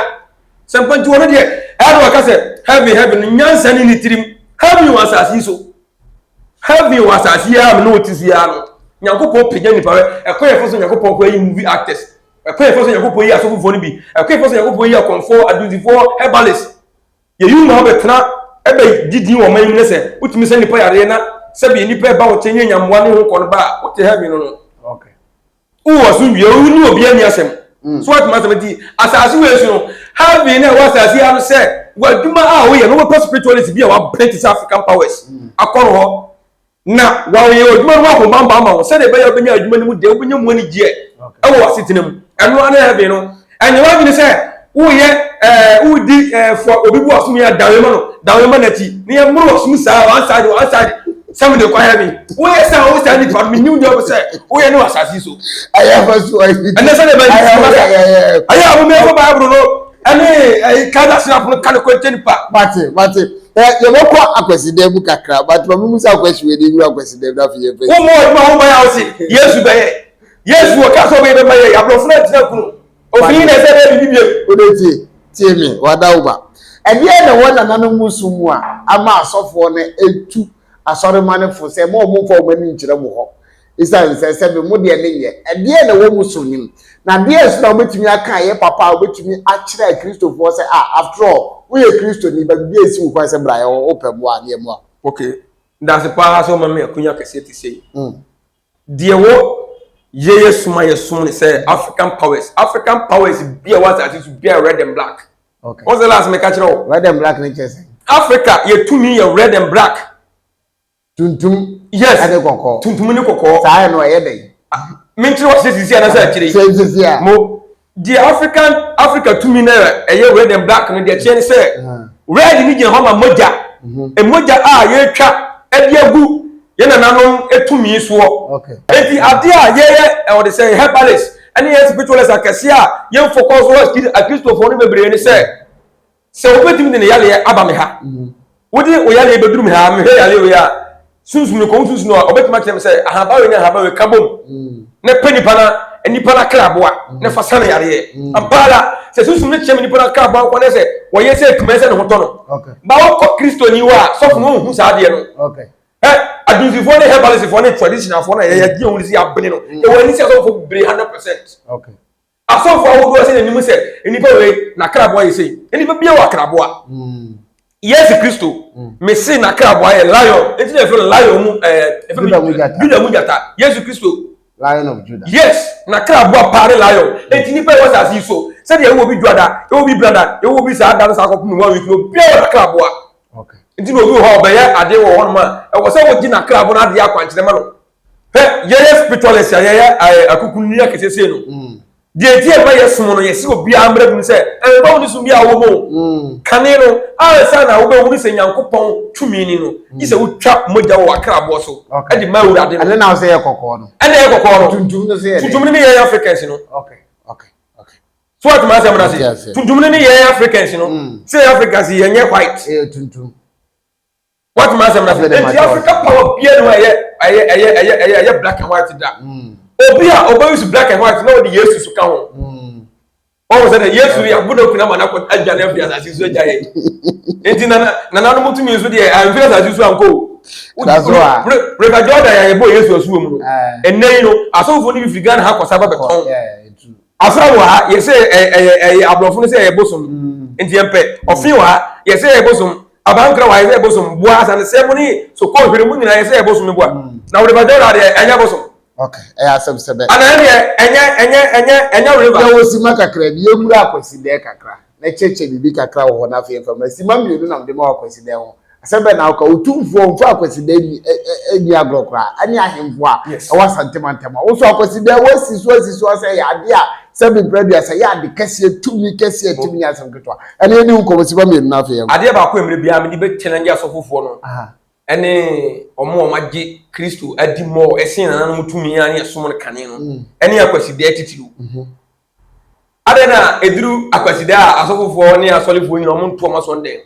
Sɛ mpa nti ɔno deɛ ɛyɛ na waka sɛ heaven heaven no nyansa ne ne tirim heaven wɔ asase yi so heaven wɔ asase yi a me ne wɔte so yi ara no nyankopɔn pagya nipa hwɛ ɛkwan yɛfa so nyankopɔn kɔ ayi movie actors ɛkwan yɛfa so nyankopɔn yi asɔfofoɔ no bi ɛkwan yɛfa so nyankopɔn yi akɔmfoɔ adunsifoɔ herbalist yɛyi wo ma wobɛtena ɛbɛ didi wɔ ɔman yi mu ne sɛ wotumi sɛ nipa yareɛ na sɛbi nipa ɛba wo kyɛn nyɛ nyammoa ne ho kɔ no ba a wote heaven no no okay. Wowɔ asomdwie, wo ne obiara nni asɛm. Mm. So watumi asɛm nti asase wei so no, heaven na ɛwɔ asase yi ano sɛ w'adwuma a woyɛ no wobɛpɛ spiritualist bi a wabrɛ te sɛ African powers mm. akɔ no hɔ na wɔyɛ adwuma no ahobammɔ ama wo sɛdeɛ ɛbɛyɛ wobɛnya adwuma no mu deɛ wobɛnya mu anigyeɛ ɛwɔ w'asetena mu ɛno ara ne heaven no ɛnyɛ w'adwene sɛ woyɛ ɛɛ wodi ɛɛ fɔ obi bu asom yɛ dawe ma no dawe ma n'akyi ne yɛ mmoro asom saa one side one side sɛm de kɔ heaven woyɛ sɛ wo saa nipa no menim deɛ wopɛ sɛ woyɛ ne wɔ asase so ɛyɛ fa so ɛnɛ sɛ deɛ bɛyɛ ɛyɛ a momɛfɔ bible no ɛne ɛyi kada sinapɔ no ka ne kɔnkyɛ nipa mate mate ɛ yɛbɛkɔ akwasidan mu kakra but ma memu sɛ akwasi wei de wura akwasidan mu na afei yɛfɛ wo mmɔ adwuma ho bɛyɛ a wo se yesu bɛyɛ yesu wɔ ka sɛ ɔbɛyɛ bɛma yɛ aborɔfo no agyina kunu Ofiri na ɛsɛ dɛ biribi bio. Wode tie, tie me, wada wo ba. Ɛdeɛn na ɛwɔ nananom mu som mu a ama asɔfoɔ no atu asɔremma no fo sɛ mma wɔmmfa wɔn ani nkyerɛ mo hɔ? Esiane sɛ sɛbe mo deɛ ne nyɛ, ɛdeɛn na ɛwɔ mo som no mu? Na deɛn nso na wobɛtumi aka a ɛyɛ papa a wobɛtumi akyerɛ Akristofoɔ sɛ, ah, after all, woyɛ Kristoni, but biribi ansi wo kwan sɛ bra yɛwɔ wopɛ mmoa a, ne yɛmmoa wo. Ok, medase paa sɛ woma me akonya kɛseɛ te sei. Deɛ wɔ yɛyɛ som a yɛsom ne sɛ African powers, African powers bi a ɛwɔ asase so biara red and black. Okay. Wɔn sɛ last meka kyerɛ wo. Red and black ne kyerɛ sɛ? Africa yɛtumi yɛ red and black. Tuntum. Yes. Ɛne kɔkɔɔ. Tuntum ne kɔkɔɔ. Saa yɛ no ɛyɛ dɛ. Menkyerɛ wɔ sɛ sisi anasɛ akyire. Sɛ sisi a. Mo deɛ African Africa tumi no ɛyɛ red and black no deɛ kyerɛ ne sɛ red ne gyina hɔ ma mogya. Mhm. Mogya a yɛtwa ɛde agu yɛn nananom tumi soɔ. Eti adeɛ a yɛyɛ ɛwɔ de sɛ herbalist ɛne yɛn spiritualist akɛseɛ a yɛn focus wɔ akristofoɔ no bebree ne sɛ. Sɛ wobɛtumi de ne yareɛ aba me ha, wode wo yareɛ bɛduru me ha, mehwɛ yareɛ wei a, sunsum no kɔn sunsum no a, ɔbɛtumi akyerɛ me sɛ ahaba wei ne ahaba wei ka bom na pɛ nipa na nipa na kraboa na fa sa no yareɛ. Ampa ara, sɛ sunsum no kyerɛ me nipa na kraboa nkɔ ne sɛ wɔyɛ sɛ akuma sɛ ne ho tɔ no. Ba wokɔ Kristoni hɔ a, sɔfo no ɔnhu saa adeɛ no. Ɛ adunsifoɔ ne herbalistfoɔ ne traditionalfoɔ no a yɛyɛ gye wɔn si abene no, yɛwɔ ani sɛ asɔfo bebree 100%. Asɔfo ahodoɔ sɛ n'anim sɛ nnipa wei n'akraboa yɛ sei. Nnipa biara wɔ akraboa. Mm. Yesu Kristo mm. mese n'akraboa yɛ lion. Enti na yɛfrɛ no lion mu ɛɛ eh, Juda mu gyata. Yesu Kristo. Lion of Judah. Yes, n'akraboa paa ne lion. Mm. Enti nnipa ɛwɔ asase yi so sɛdeɛ ɛwɔ bi dwada, ɛwɔ bi brada, ɛwɔ bi saa da no saa kɔpem one week no obiara wɔ n'akraboa. Nti na obi wɔ hɔ a ɔbɛyɛ adeɛ wɔ hɔnom a ɛwɔ sɛ wogye n'akraboa no adeɛ akwankyerɛ ma no. Hwɛ, yɛyɛ spiritualist a yɛyɛ ɛɛ akukunini akɛseɛ sei no. Mm. Deɛ nti ɛma yɛ som no yɛsi obiara mmerɛ bi sɛ ɛmfa wo ne som bi a wɔ mu o. Mm. Kane no ansa na wobɛhunu sɛ Nyankopɔn tumi ni no, gye sɛ wotwa mogya wɔ w'akraboɔ so ɛde ma Awurade no. Ɛne na sɛ yɛ kɔkɔɔ no. Ɛne yɛ kɔkɔɔ no. Tuntum no sɛ yɛ dɛ. Tuntum no ne yɛn Africans no. Okay, okay, okay. So what ma asɛm no ase? Tuntum no ne yɛn Africans no. Mm. Sɛ Africans yɛnyɛ white. Ɛyɛ tuntum. What ma asɛm na se enti Africa power bia no ɛyɛ ɛyɛ ɛyɛ ɛyɛ ɛyɛ ɛyɛ black and white da. Mm. Obi a ɔbɛ use black and white na ɔde Yesu so ka ho. Mm. Ɔwɔ sɛ dɛ Yesu yɛ abu na kuna ma n'akɔ agya na afiri asase so agya yɛ. Enti nana nananom tumi nso deɛ amfiri asase so ankɔ o. River Jordan yɛ yɛbɔ Yesu asu wɔ mu no. Ɛnɛ yi no asɔfoɔ no bi firi Ghana ha kɔ sábà bɛtɔn. Asra wɔ ha yɛsɛ ɛyɛ ɛyɛ aborɔfo no sɛ ɛyɛ bosom nti yɛmpɛ. Ɔfe wɔ ha yɛsɛ ɛyɛ bosom. Abankra wɔ ha yɛsɛ ɛyɛ bosom. Boa asanesɛ mu ne sokɔ hwere mu nyinaa yɛsɛ ɛyɛ bosom ne boa. Na wode bɛdɛ wura deɛ ɛnyɛ bosom. Okay, ɛyɛ asɛm sɛ bɛ. Ana ɛneɛ ɛnyɛ ɛnyɛ ɛnyɛ ɛnyɛ river. Yɛwɔ sima kakra bi, yɛnwura akwasidɛɛ kakra na kyerɛkyerɛ biribi kakra wɔ hɔ na afei yɛmfa mmra. Sima mmienu na mede ma wɔ akwasidɛɛ ho. Asɛm bɛn na woka? Otumfoɔ mfa Akwasidaa nni nni agorɔ koraa, ɛne ahemfo a ɛwɔ Asante mantam a. Wo nso Akwasidaa woasi so asi so sɛ ɛyɛ adeɛ a sɛbe mprɛ aduasa ɛyɛ ade kɛseɛ, tumi kɛseɛ ɛtumi nyɛ asɛm ketewa. Ɛne yɛnni ho nkɔmmɔ simma mmienu na afei yɛnkɔ. Adeɛ baako a mmerɛ biara mede bɛ challenge asɔfofoɔ no ɛne wɔn a wɔagye Kristo adi more ɛsen nananom tumi a ne ɛsom no kane no ɛne Akwasidaa titiriw. Adɛn na ɛduru Akwasidaa a asɔfofoɔ ne asɔrefoɔ nyinaa wɔn nto wɔn asɔndɛn?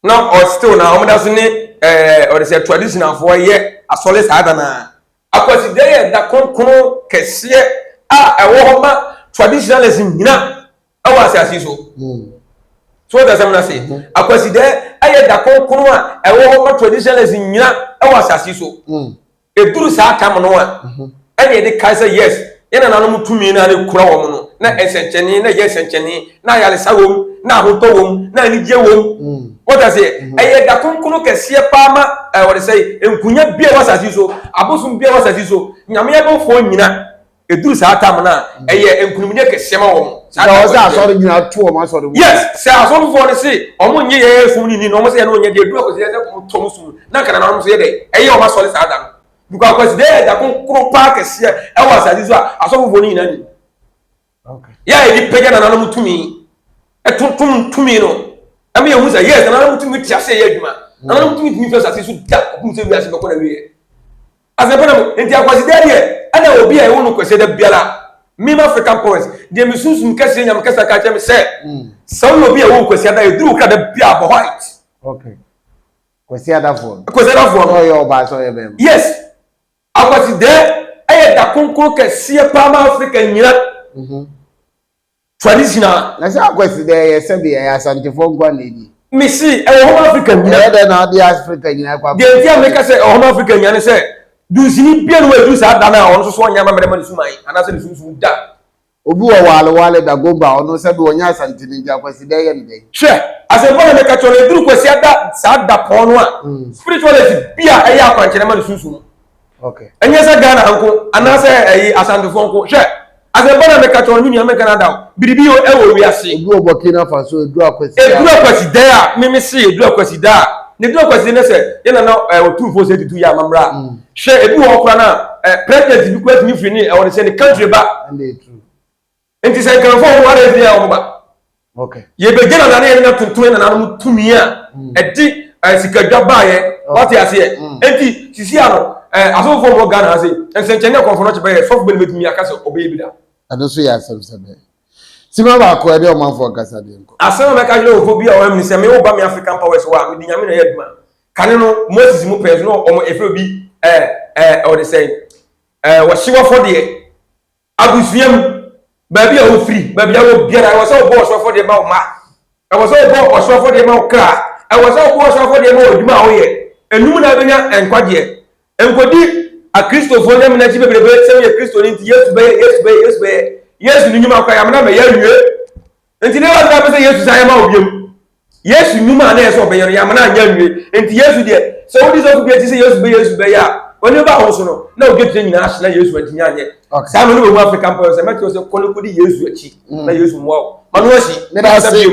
Na ɔ still na wɔn da so ne ɛɛ ɔde sɛ traditionalfoɔ yɛ asɔre saa da naa. Akwasida yɛ da kronkron kɛseɛ a ɛwɔ hɔ ma traditionalist nyina ɛwɔ asase so. Hmm. So wɔte asɛm no ase. Hmm. Akwasida ɛyɛ da kronkron a ɛwɔ hɔ ma traditionalist nyina ɛwɔ asase so. Hmm. Ɛduru saa tam no a, ɛna yɛde kae sɛ yes, yɛn nananom tumi no a na ɛkura wɔn no, na nsɛnkyɛnne, na ɛyɛ nsɛnkyɛnne, na ayaresa wom, na ahotɔ wom, na anigyeɛ wom. Mm. Wɔte aseɛ? Mm-hmm. Ɛyɛ da kronkron kɛseɛ paa ma ɛɛ wɔde sɛ nkunya bi a ɛwɔ asase so, abosom bi a ɛwɔ asase so, nyame abɔfoɔ nyina. Ɛduru saa tam no a, ɛyɛ nkunimdie kɛseɛ ma wɔn. Saa tam sɛ asɔre nyinaa to wɔn asɔre mu. Yes, sɛ asɔrefoɔ no se wɔn nye yɛn som no ni na wɔn sɛ yɛn no nyɛ deɛ ɛduru akɔsi sɛ wɔn tɔ wɔn som na nka nananom so yɛ dɛ ɛyɛ wɔn asɔre saa da no. Because akwasi dɛ yɛ da kronkron paa kɛseɛ ɛwɔ asase so a asɔfofoɔ no nyinaa nim. Yɛ a yɛde pagya nananom tumi ɛtontom tumi no ɛma yɛhu sɛ yes nananom tumi te ase yɛ adwuma. Nananom tumi tumi fi asase so da kɔpem sɛ wiase bɛkɔ na wieɛ. Asɛmpa na mu nti Akwasidaa deɛ ɛna obi a ɛwo no Kwasiada biara meme African powers deɛ me sunsum kɛseɛ nyame kɛseɛ aka kyerɛ me sɛ mm. sɛ woyɛ obi a ɛwo Kwasiada ɛduru wo kra da biara bɔ white. Okay. Kwasiadafoɔ no. Kwasiadafoɔ no. Ɔyɛ ɔbaa sɛ ɔyɛ bɛrima. Yes. Akwasidaa ɛyɛ da kronkron kɛseɛ paa ma Africa nyina. Mm -hmm. Traditional. Na sɛ akwasi dɛ ɛyɛ sɛbi ɛyɛ Asantefoɔ nkoa na ɛdi. Mesi ɛwɔ hɔ ma Africa nyina. Ɛyɛ dɛ na ɔde Africa nyina kɔ. Deɛ nti a meka sɛ ɛwɔ hɔ ma Africa nyina ne sɛ. Dunsini bia no waduru saa da no a ɔno nso so ɔnyɛ amammerɛ ma ne suman anaasɛ ne sunsum da. Obi wɔ Wale Wale Dagomba a ɔno sɛbi ɔnyɛ Asanteni nti Akwasida yɛ no dɛn? Hwɛ, asɛmpa na meka kyerɛ no, ɛduru Kwasiada saa da pɔn no a, spiritualist bi a ɛyɛ akwankyerɛ ma ne sunsum. Okay. Ɛnyɛ sɛ Ghana ha nko anaasɛ ɛyi Asantefoɔ nko. Hwɛ, asɛmpa na meka kyerɛ no, me nua menka no ada o, biribi ɛwɔ wiase. Obi wɔ Burkina Faso ɛduru Akwasida. Ɛduru Akwasida a, me me se ɛduru Akwasida a, na ɛduru Akwasida ne sɛ yɛn nana Otumfoɔ Osei Tutu yɛ amammerɛ a, hwɛ ebi wɔ hɔ koraa no a, president bi koraa tumi firi ne ɛwɔ ne sɛ ne country ba. Nti sɛ nkramofoɔ wɔn ara ɛdi a wɔn ba. Okay. Yɛbɛgye nana ne yɛn tonton yɛn nananom tumi a ɛde sikadwa baayɛ wate aseɛ. Nti sisi ano asɔfofoɔ wɔ Ghana ha se nsɛnkyɛnne akɔnfo no kye bɛyɛ sɔfo bɛ ne bɛtumi aka sɛ ɔbɛyɛ bi da. Ɛno nso yɛ asɛm sɛ bɛyɛ. Sima baako ɛde ɔmanfoɔ nkasa deɛ nkɔ. Asɛm a mɛka kyerɛ ɔfo bi a ɔhɛ mi sɛ me wo ba me African powers wɔ a mede nyame na ɛyɛ adwuma. Kane no Moses mu pɛɛ so na ɔmo efrɛ obi ɛɛ ɛɛ ɔde sɛn ɛɛ wɔhyew afɔdeɛ. Abusua mu, baabi a wofiri, baabi a wɔ biara, ɛwɔ sɛ wobɔ ɔsoro afɔdeɛ ma wo mma. Ɛwɔ sɛ wobɔ ɔsoro afɔdeɛ ma wo kra. Ɛwɔ sɛ wobɔ ɔsoro afɔdeɛ ma w'adwuma a woyɛ. Ɛnum na wobɛnya nkwagyeɛ. Nkɔdi Akristofoɔ nyame no akyi bebrebe sɛ woyɛ Kristoni nti Yesu bɛyɛ, Yesu bɛyɛ, Yesu bɛyɛ. Yesu ne nnwuma koraa yɛamena mɛyɛ awie. Nti ne wasa pɛ sɛ Yesu san yɛ ma wo biom. Yesu nnwuma a na ɛyɛ sɛ ɔbɛyɛ no, yɛamana anyɛ anwie. Nti Yesu deɛ, sɛ wodi sɔfo bi akyi sɛ Yesu bɛyɛ Yesu bɛyɛ a, w'ani ba ho so no, na wodwetire nyinaa ahye na Yesu antumi anyɛ. Saa no ne wɔhu Afrika mpo sɛ mɛkyerɛ sɛ kɔ no kɔdi Yesu akyi na Yesu mmoa wo. Ma no asi. Meda ase.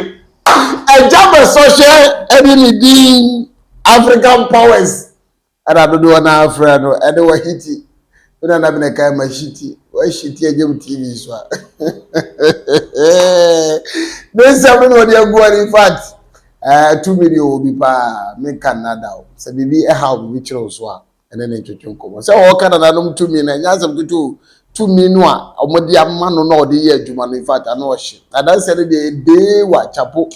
Agya bɛsɔhwɛ ɛne ne din African Powers. Ɛna dodoɔ no ara frɛ no ɛne wahiti. Me nana bi na ɛkae mahiti. Wahiti agya mu TV so a. Ne nsɛm no na ɔde agu hɔ in fact. Eh, tumi deɛ ɔwɔ bi paa. Menka nnada o. Sɛ biribi ɛhaw biribi kyerɛ wo so a, ɛne ne ntwetwe nkɔmmɔ. Sɛ wɔka nananom tumi no, ɛnyɛ asɛm ketewa o. Tumi no a wɔde ama no na ɔde yɛ adwuma no, in fact, ano ɔhye. Adanseɛ no deɛ ɛdee wɔ akyapo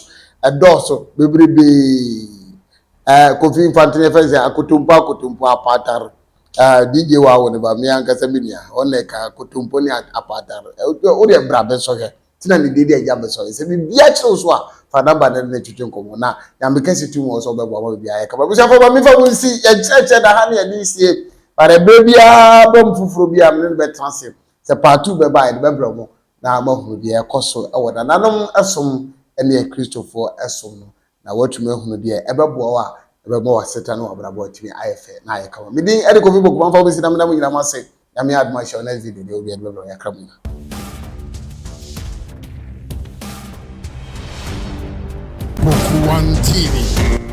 ɛdɔɔso bebrebee. Eh, Kofi Mfantene fɛn sɛ akotompo akotompo apatar. Eh, DJ wa wo ne ba me ankasa me nua. Ɔna ɛka akotompo ne apatar. Wo deɛ bra bɛsɔhwɛ. Tina ne dede agya bɛsɔhwɛ. Sɛ biribi akyerɛ wo so a, fa namba no ne twetwe nkɔmmɔ na Nyame kɛse tumi wɔ sɛ ɔbɛboa ma biribi ayɛ kama. Abusuafo ma memfa mo nsi yɛnkyerɛkyerɛ na ha ne yɛde sie. But ɛberɛ biara bɔm foforɔ bi a me ne no bɛtena ase. Sɛ part 2 bɛba a yɛde bɛbrɛ mo na moahunu deɛ ɛkɔ so wɔ nananom som ne Akristofoɔ som no. na woatumi ahunu deɛ ɛbɛboa wo a ɛbɛma w'asetena ne w'abrabɔ atumi ayɛ fɛ na ayɛ kama. Me din ɛde Kofi Boku, mamfa wo bɛsi na meda mo nyinaa mo ase. Nyame adom ahyia wo next video deɛ obi ɛde bɛbrɛ wo yɛakra mo nyinaa. Boku One TV.